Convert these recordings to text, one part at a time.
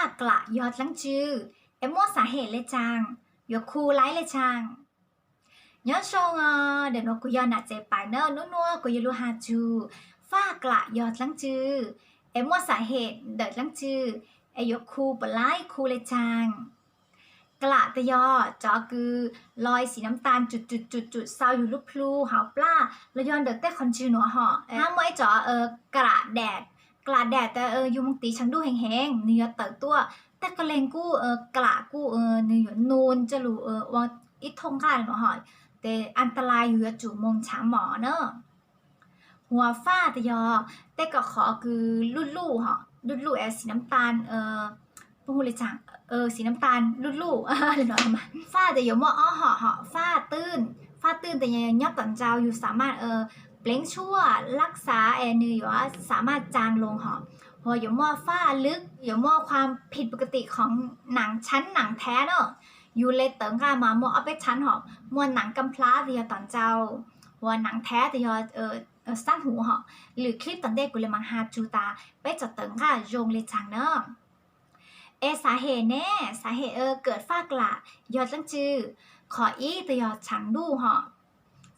Faj klam yog dlaab tsi es muaj xav hem le caag, yuav khu laib le caag? Nyob zoo os, ntawm nuav kuv yog nam tsev pais na. Nub nuav kuv yuav lug has txug faj klam yog dlaab tsi es muaj xav hem ntawm dlaab tsi es yuav khu puas laib khu le caag. Klam tas yog cov kws lug xim nam tas tsum tsum tsum tsum xaus yug lub plhu hauv plaj los yog ntawm tej qhov ntswg nuav hom. Hab muaj ib cov klam daim, klam daim tas yug moog tiv tshav ntuj heev heev nwg yuav tawm tuaj, tej qee leeg kuj klam kuj nwg yuav nus coj lug ua ib thooj nqaj nuav hom, tes an ta lais yug yuav tsum moog ntshav mom na. Huas faj tas yog tej ko qhov kws luj luj hom, luj luj es xim nam tas, puab hu le caag, xim nam tas luj luj. Faj tas yuav muaj ob hom hom, faj twj, faj twj tas yog nyob tom ntsaud yug xav maj pleev tshuaj lab xav es nwg yuav xav maj tsaa loo hom. Huas yuav muaj faj lwb, yuav muaj khuam phim pub ka tim khoom naam tshab naam thav na. Yug le tawv nqaj mas muaj ob peb tshab hom, muaj naam kam plab tas yog tom ntsaud, huas naam thav tas yog sab huv hom. Lwm clip tom ntej kuv le maam has txug tas peb txom tawv nqaj zoo le caag na. Es xav hem ne, xav hem kawm faj klam yog dlaab tsi? Qhov ib tas yog tshav ntuj hom,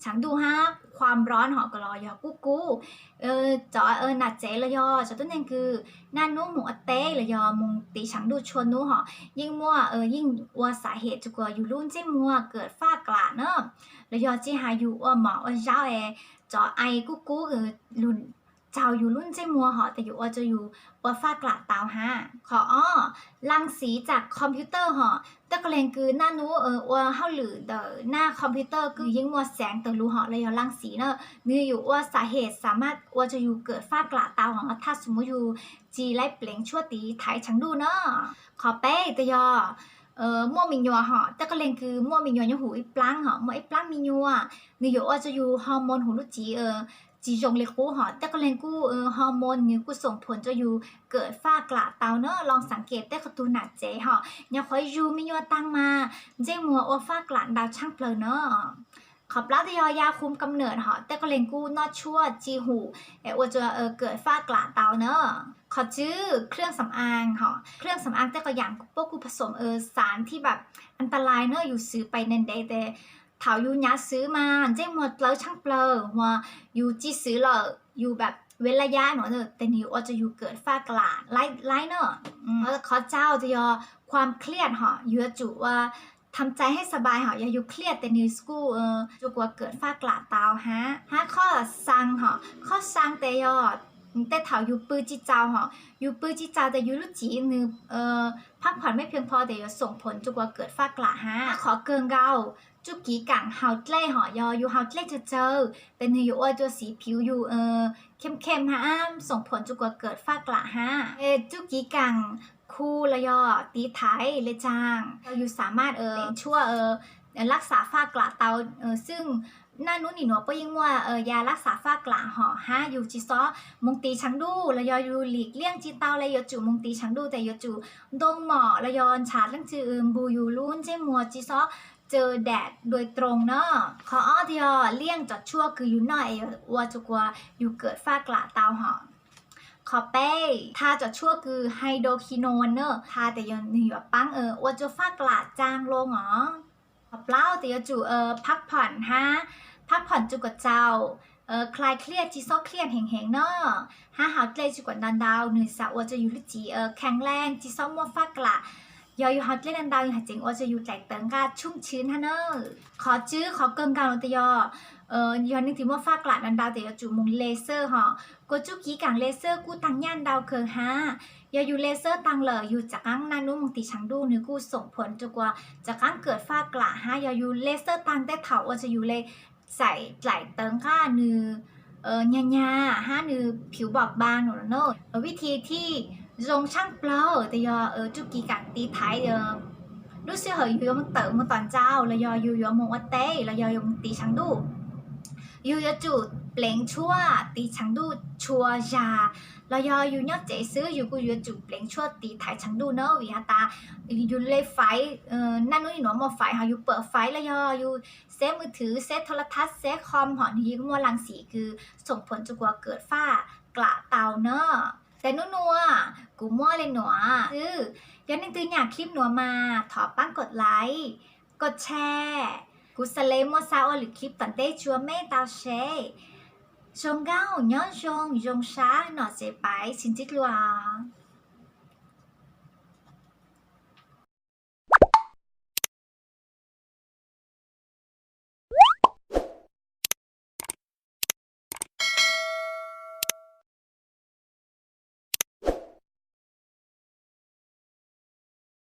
tshav ntuj hab khuam nplob hom, ko los yog kub kub. Cov nam tsev los yog cov tuab neeg kws naj nub moog ua teb los yog moog tiv tshav ntuj tshua nub hom, yeej muaj, yeej ua xav hem rua kuas yug lub ntsej muag kawm faj klam na. Los yog tsi has yug ua mov ua zaub es cov ai kub kub lug txaug yug lub ntsej muag hom, tas yuav ua rua yug ua faj klam tau hab. Qhov ob, laa xiv tsam computer hom, tej qee leeg kws naj nub ua hauj lwm ntawm naj computer kws yeej muaj xeev tawg lug hom los yog laa xiv na, nwg yuav ua xav hem xav maj ua rua yug kawm faj klam tau hom, thaj xu muv yug tsi laib pleev tshuaj tiv thaiv tshav ntuj na. Qhov peb tas yog muaj me nyuam hom, tej qee leeg kws muaj me nyuam nyob huv ib plaab hom, muaj ib plaab me nyuam, nwg yuav ua rua yug hormone huv lub cev tsi zoo le qub hom, tej qee leeg kuj hormone nwg kuj xoom phoom rua yug kawm faj klam tau na. Loo xaav kem tej qhov tug nam tsev hom, nyuam qhuav yug me nyuam taag mas ntsej muag ua faj klam ntau tshaaj plawg na. Qhov plaub tas yog ya khum kam nws hom, tej qee leeg kuj noj tshuaj tsi hum es ua rua kawm faj klam tau na. Qhov tswv, khwj xam aa hom, khwj xam aa tej qhov yaam puab kuj pha xoom xav thib npam an ta lais na, yug xwv pais ntev ntev tes thaum yug nyav xwv mas ntsej muag dlawb tshaaj plawg, huas yug tsi xwv lawm yug npam ve la yab nuav tes nwg yuav ua rua yug kawm faj klam laib na. Qhov tsau tas yog khua khliaj hom, yug yuav tsum ua tham txais hab xa npais hom, yog yug khliaj tes nwg kuj rua kuas kawm faj klam tau hab. Hab qhov xaa hom, qhov xaa tes yog tej thaum yug pw tsi txaus hom, yug pw tsi txaus tes yug lub cev nwg phab phom mej phiab pho tes yuav xoom phoom rua kuas kawm faj klam hab. Qhov kawg nkaus, tsuj kiv kaam haus dlej hom, yog yug haus dlej tsawg tsawg tes nwg yuav ua rua siv phiv yug khem khem hab xoom phoom rua kuas kawm faj klam hab. Tsuj kiv kaam khu los yog tiv thaiv le caag, yug xa maj tshuaj lab xa faj klam tau, xwb naj nub nim nuav puab yeej muaj ya lab xa faj klam hom hab. Yug tsi xob moog tiv tshav ntuj los yog yug lim liaj tsi tau le yuav tsum moog tiv tshav ntuj tes yuav tsum ntoo mom los yog ntshav leej twg npug yug lub ntsej muag tsi xob tsawv dam dua roog na. Qhov ob tas yog liaj cov tshuaj kws yug noj es yuav ua rua kuas yug kawm faj klam tau hom. Qhov peb, tha cov tshuaj kws hydroquinone na, tha tes yog nwg yuav paab ua rua faj klam tsaa loo os. Qhov plaub tes yuav tsum phab phom hab, phab phom rua kuas txaus, khlais khliaj tsi xob khliaj heev heev na, hab haus dlej rua kuas ntau ntau, nwg xa ua rua yug lub cev kheev leej tsi xob muaj faj klam. Yog yug haus dlej ntau ntau yog tseem ua rua yug dlaim tawv nqaj tshuj tshwb hab na. Qhov tswb qhov kawg nkaus tes yog, yog neeg twg muaj faj klam ntau ntau tes yuav tsum moog laser hom. Kuas tsuj kiv kaam laser kuj taag nyaj ntau kawg hab. Yog yug laser taag lawm yug rov qaab naj nub moog tiv tshav ntuj nwg kuj xoom phoom rua kuas rov qaab kawm faj klam hab. Yog yug laser taag tej thaum ua rua yug le txais dlaim tawv nqaj nwg nyag nyag hab nwg phiv npom npaa no. Vij thi thib zoo tshaaj plawg tes yog tsuj kiv kaam tiv thaiv, lub sij hawm yug yuav moog tawm moog tom ntxau los yog yug yuav moog ua teb los yog yug moog tiv tshav ntuj, yug yuav tsum pleev tshuaj tiv tshav ntuj tshua zag, los yog yug nyob tsev xwb yug kuj yuav tsum pleev tshuaj tiv thaiv tshav ntuj na. Vim has tas yug le faiv, naj nub nim nuav muaj faiv hov, yug pawm faiv los yog yug xeb mws thwv, xeb thoo la thab, xeb khom hov, nwg yeej muaj laa xim kws xoom phoom rua kuas kawm faj klam tau na. Tes nub nua kuv muaj le nuav xwb. Yog leej twg nyam clip nuav mas thov paab kov like, kov share. Kuv xaav le muaj xa ua lwm clip tom ntej tsua mej tau saib. Zoo nkauj, nyob zoo, zoo sab, nom tsev paiv, tsis ntsib dlua os.